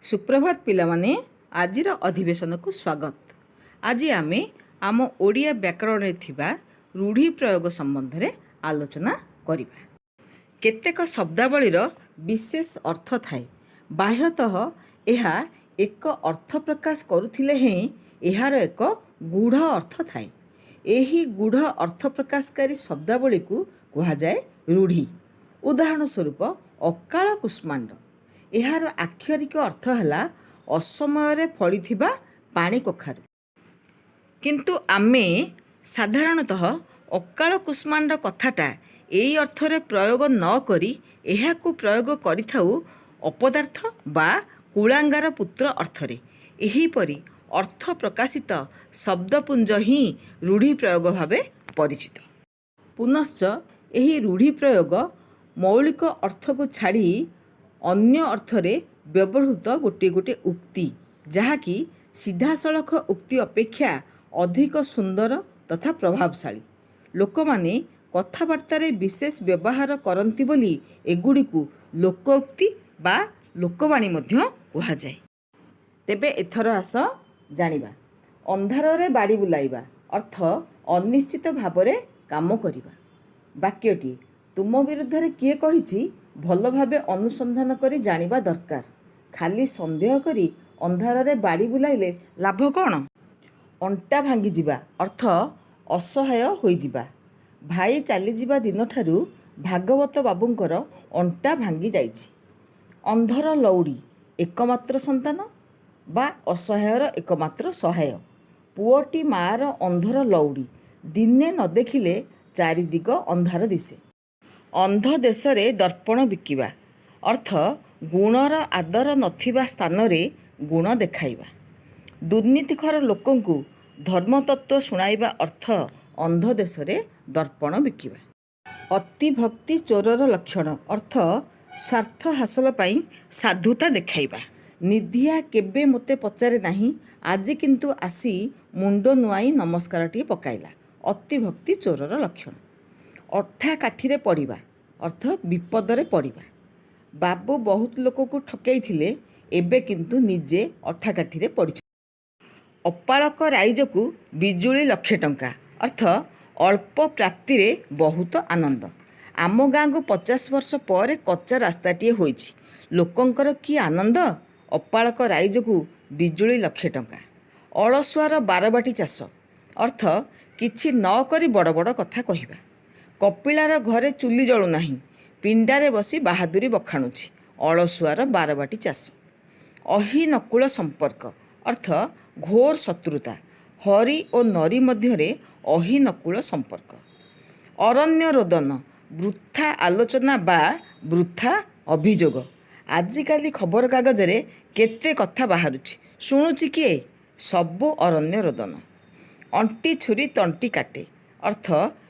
ସୁପ୍ରଭାତ ପିଲାମାନେ, ଆଜିର ଅଧିବେଶନକୁ ସ୍ୱାଗତ। ଆଜି ଆମେ ଆମ ଓଡ଼ିଆ ବ୍ୟାକରଣରେ ଥିବା ରୂଢ଼ି ପ୍ରୟୋଗ ସମ୍ବନ୍ଧରେ ଆଲୋଚନା କରିବା। କେତେକ ଶବ୍ଦାବଳୀର ବିଶେଷ ଅର୍ଥ ଥାଏ। ବାହ୍ୟତଃ ଏହା ଏକ ଅର୍ଥ ପ୍ରକାଶ କରୁଥିଲେ ହେଁ ଏହାର ଏକ ଗୂଢ଼ ଅର୍ଥ ଥାଏ। ଏହି ଗୂଢ଼ ଅର୍ଥ ପ୍ରକାଶକାରୀ ଶବ୍ଦାବଳୀକୁ କୁହାଯାଏ ରୂଢ଼ି। ଉଦାହରଣ ସ୍ୱରୂପ, ଅକାଳ କୁଷ୍ମାଣ୍ଡ। ଏହାର ଆକ୍ଷରିକ ଅର୍ଥ ହେଲା ଅସମୟରେ ଫଳିଥିବା ପାଣି କଖାରୁ। କିନ୍ତୁ ଆମେ ସାଧାରଣତଃ ଅକାଳ କୁଷ୍ମାଣ୍ଡ କଥାଟା ଏଇ ଅର୍ଥରେ ପ୍ରୟୋଗ ନ କରି ଏହାକୁ ପ୍ରୟୋଗ କରିଥାଉ ଅପଦାର୍ଥ ବା କୁଳାଙ୍ଗାର ପୁତ୍ର ଅର୍ଥରେ। ଏହିପରି ଅର୍ଥ ପ୍ରକାଶିତ ଶବ୍ଦପୁଞ୍ଜ ହିଁ ରୂଢ଼ି ପ୍ରୟୋଗ ଭାବେ ପରିଚିତ। ପୁନଶ୍ଚ ଏହି ରୂଢ଼ି ପ୍ରୟୋଗ ମୌଳିକ ଅର୍ଥକୁ ଛାଡ଼ି ଅନ୍ୟ ଅର୍ଥରେ ବ୍ୟବହୃତ ଗୋଟିଏ ଗୋଟିଏ ଉକ୍ତି, ଯାହାକି ସିଧାସଳଖ ଉକ୍ତି ଅପେକ୍ଷା ଅଧିକ ସୁନ୍ଦର ତଥା ପ୍ରଭାବଶାଳୀ। ଲୋକମାନେ କଥାବାର୍ତ୍ତାରେ ବିଶେଷ ବ୍ୟବହାର କରନ୍ତି ବୋଲି ଏଗୁଡ଼ିକୁ ଲୋକଉକ୍ତି ବା ଲୋକବାଣୀ ମଧ୍ୟ କୁହାଯାଏ। ତେବେ ଏଥର ଆସ ଜାଣିବା। ଅନ୍ଧାରରେ ବାଡ଼ି ବୁଲାଇବା ଅର୍ଥ ଅନିଶ୍ଚିତ ଭାବରେ କାମ କରିବା। ବାକ୍ୟଟି, ତୁମ ବିରୁଦ୍ଧରେ କିଏ କହିଛି, ଭଲ ଭାବେ ଅନୁସନ୍ଧାନ କରି ଜାଣିବା ଦରକାର। ଖାଲି ସନ୍ଦେହ କରି ଅନ୍ଧାରରେ ବାଡ଼ି ବୁଲାଇଲେ ଲାଭ କ'ଣ? ଅଣ୍ଟା ଭାଙ୍ଗିଯିବା ଅର୍ଥ ଅସହାୟ ହୋଇଯିବା। ଭାଇ ଚାଲିଯିବା ଦିନଠାରୁ ଭାଗବତ ବାବୁଙ୍କର ଅଣ୍ଟା ଭାଙ୍ଗି ଯାଇଛି। ଅନ୍ଧର ଲଉଡ଼ି, ଏକମାତ୍ର ସନ୍ତାନ ବା ଅସହାୟର ଏକମାତ୍ର ସହାୟ। ପୁଅଟି ମାଆର ଅନ୍ଧର ଲଉଡ଼ି, ଦିନେ ନ ଦେଖିଲେ ଚାରିଦିଗ ଅନ୍ଧାର ଦିଶେ। ଅନ୍ଧ ଦେଶରେ ଦର୍ପଣ ବିକିବା ଅର୍ଥ ଗୁଣର ଆଦର ନଥିବା ସ୍ଥାନରେ ଗୁଣ ଦେଖାଇବା। ଦୁର୍ନୀତିଖୋର ଲୋକଙ୍କୁ ଧର୍ମତତ୍ତ୍ୱ ଶୁଣାଇବା ଅର୍ଥ ଅନ୍ଧ ଦେଶରେ ଦର୍ପଣ ବିକିବା। ଅତିଭକ୍ତି ଚୋରର ଲକ୍ଷଣ ଅର୍ଥ ସ୍ୱାର୍ଥ ହାସଲ ପାଇଁ ସାଧୁତା ଦେଖାଇବା। ନିଧିଆ କେବେ ମୋତେ ପଚାରେ ନାହିଁ, ଆଜି କିନ୍ତୁ ଆସି ମୁଣ୍ଡ ନୁଆଇଁ ନମସ୍କାରଟିଏ ପକାଇଲା। ଅତିଭକ୍ତି ଚୋରର ଲକ୍ଷଣ। ଅଠା କାଠିରେ ପଡ଼ିବା ଅର୍ଥ ବିପଦରେ ପଡ଼ିବା। ବାବୁ ବହୁତ ଲୋକକୁ ଠକେଇଥିଲେ, ଏବେ କିନ୍ତୁ ନିଜେ ଅଠାକାଠିରେ ପଡ଼ିଛନ୍ତି। ଅପାଳକ ରାଇଜକୁ ବିଜୁଳି ଲକ୍ଷେ ଟଙ୍କା ଅର୍ଥ ଅଳ୍ପ ପ୍ରାପ୍ତିରେ ବହୁତ ଆନନ୍ଦ। ଆମ ଗାଁକୁ 50 ବର୍ଷ ପରେ କଚ୍ଚା ରାସ୍ତାଟିଏ ହୋଇଛି, ଲୋକଙ୍କର କି ଆନନ୍ଦ! ଅପାଳକ ରାଇଜକୁ ବିଜୁଳି ଲକ୍ଷେ ଟଙ୍କା। ଅଳସୁଆର ବାରବାଟୀ ଚାଷ ଅର୍ଥ କିଛି ନ କରି ବଡ଼ ବଡ଼ କଥା କହିବା। କପିଳାର ଘରେ ଚୁଲି ଜଳୁନାହିଁ, ପିଣ୍ଡାରେ ବସି ବାହାଦୁରୀ ବଖାଣୁଛି। ଅଳସୁଆର ବାରବାଟୀ ଚାଷ। ଅହି ନକୁଳ ସମ୍ପର୍କ ଅର୍ଥ ଘୋର ଶତ୍ରୁତା। ହରି ଓ ନରୀ ମଧ୍ୟରେ ଅହି ନକୁଳ ସମ୍ପର୍କ। ଅରଣ୍ୟ ରୋଦନ, ବୃଥା ଆଲୋଚନା ବା ବୃଥା ଅଭିଯୋଗ। ଆଜିକାଲି ଖବରକାଗଜରେ କେତେ କଥା ବାହାରୁଛି, ଶୁଣୁଛି କିଏ? ସବୁ ଅରଣ୍ୟ ରୋଦନ। ଅଣ୍ଟି ଛୁରୀ ତଣ୍ଟି କାଟେ ଅର୍ଥ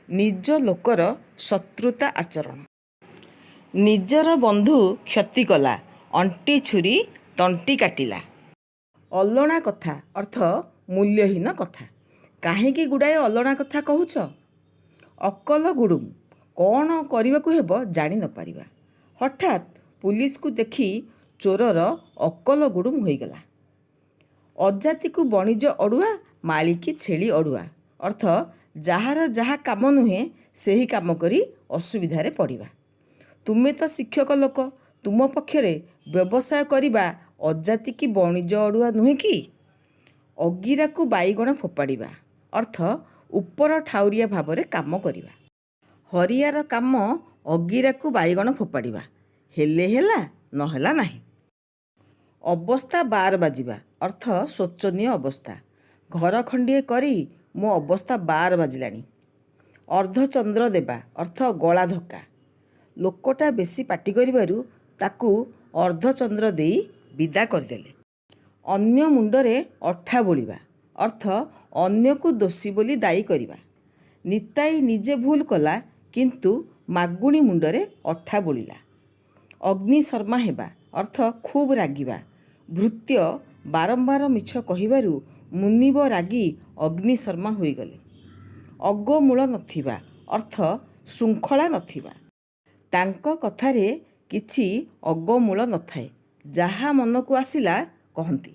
ନିଜ ଲୋକର ଶତ୍ରୁତା ଆଚରଣ। ନିଜର ବନ୍ଧୁ କ୍ଷତି କଲା, ଅଣ୍ଟି ଛୁରୀ ତଣ୍ଟି କାଟିଲା। ଅଲଣା କଥା ଅର୍ଥ ମୂଲ୍ୟହୀନ କଥା। କାହିଁକି ଗୁଡ଼ାଏ ଅଲଣା କଥା କହୁଛ? ଅକଲ ଗୁଡ଼ୁମ, କ'ଣ କରିବାକୁ ହେବ ଜାଣି ନପାରିବା। ହଠାତ୍ ପୁଲିସକୁ ଦେଖି ଚୋରର ଅକଲ ଗୁଡ଼ୁମ ହୋଇଗଲା। ଅଜାତିକୁ ବଣିଜ ଅଡ଼ୁଆ, ମାଳିକି ଛେଳି ଅଡ଼ୁଆ ଅର୍ଥ ଯାହାର ଯାହା କାମ ନୁହେଁ, ସେହି କାମ କରି ଅସୁବିଧାରେ ପଡ଼ିବା। ତୁମେ ତ ଶିକ୍ଷକ ଲୋକ, ତୁମ ପକ୍ଷରେ ବ୍ୟବସାୟ କରିବା ଅଜାତିକି ବଣିଜ ଅଡ଼ୁଆ ନୁହେଁ କି? ଅଗିରାକୁ ବାଇଗଣ ଫୋପାଡ଼ିବା ଅର୍ଥ ଉପର ଠାଉରିଆ ଭାବରେ କାମ କରିବା। ହରିଆର କାମ ଅଗିରାକୁ ବାଇଗଣ ଫୋପାଡ଼ିବା, ହେଲେ ହେଲା, ନହେଲା ନାହିଁ। ଅବସ୍ଥା ବାର ବାଜିବା ଅର୍ଥ ଶୋଚନୀୟ ଅବସ୍ଥା। ଘର ଖଣ୍ଡିଏ କରି ମୋ ଅବସ୍ଥା ବାର ବାଜିଲାଣି। ଅର୍ଦ୍ଧଚନ୍ଦ୍ର ଦେବା ଅର୍ଥ ଗଳା ଧକ୍କା। ଲୋକଟା ବେଶୀ ପାଟି କରିବାରୁ ତାକୁ ଅର୍ଦ୍ଧଚନ୍ଦ୍ର ଦେଇ ବିଦା କରିଦେଲେ। ଅନ୍ୟ ମୁଣ୍ଡରେ ଅଠା ବୋଳିବା ଅର୍ଥ ଅନ୍ୟକୁ ଦୋଷୀ ବୋଲି ଦାୟୀ କରିବା। ନିତାଇ ନିଜେ ଭୁଲ କଲା, କିନ୍ତୁ ମାଗୁଣୀ ମୁଣ୍ଡରେ ଅଠା ବୋଳିଲା। ଅଗ୍ନିଶର୍ମା ହେବା ଅର୍ଥ ଖୁବ୍ ରାଗିବା। ଭୃତ୍ୟ ବାରମ୍ବାର ମିଛ କହିବାରୁ ମୁନିବ ରାଗି ଅଗ୍ନିଶର୍ମା ହୋଇଗଲେ। ଅଗମୂଳ ନଥିବା ଅର୍ଥ ଶୃଙ୍ଖଳା ନଥିବା। ତାଙ୍କ କଥାରେ କିଛି ଅଗମୂଳ ନଥାଏ। ଯାହା ମନକୁ ଆସିଲା କହନ୍ତି।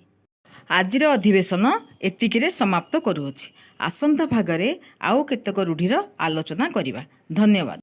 ଆଜିର ଅଧିବେଶନ ଏତିକିରେ ସମାପ୍ତ କରୁଅଛି। ଆସନ୍ତା ଭାଗରେ ଆଉ କେତେକ ରୂଢ଼ିର ଆଲୋଚନା କରିବା। ଧନ୍ୟବାଦ।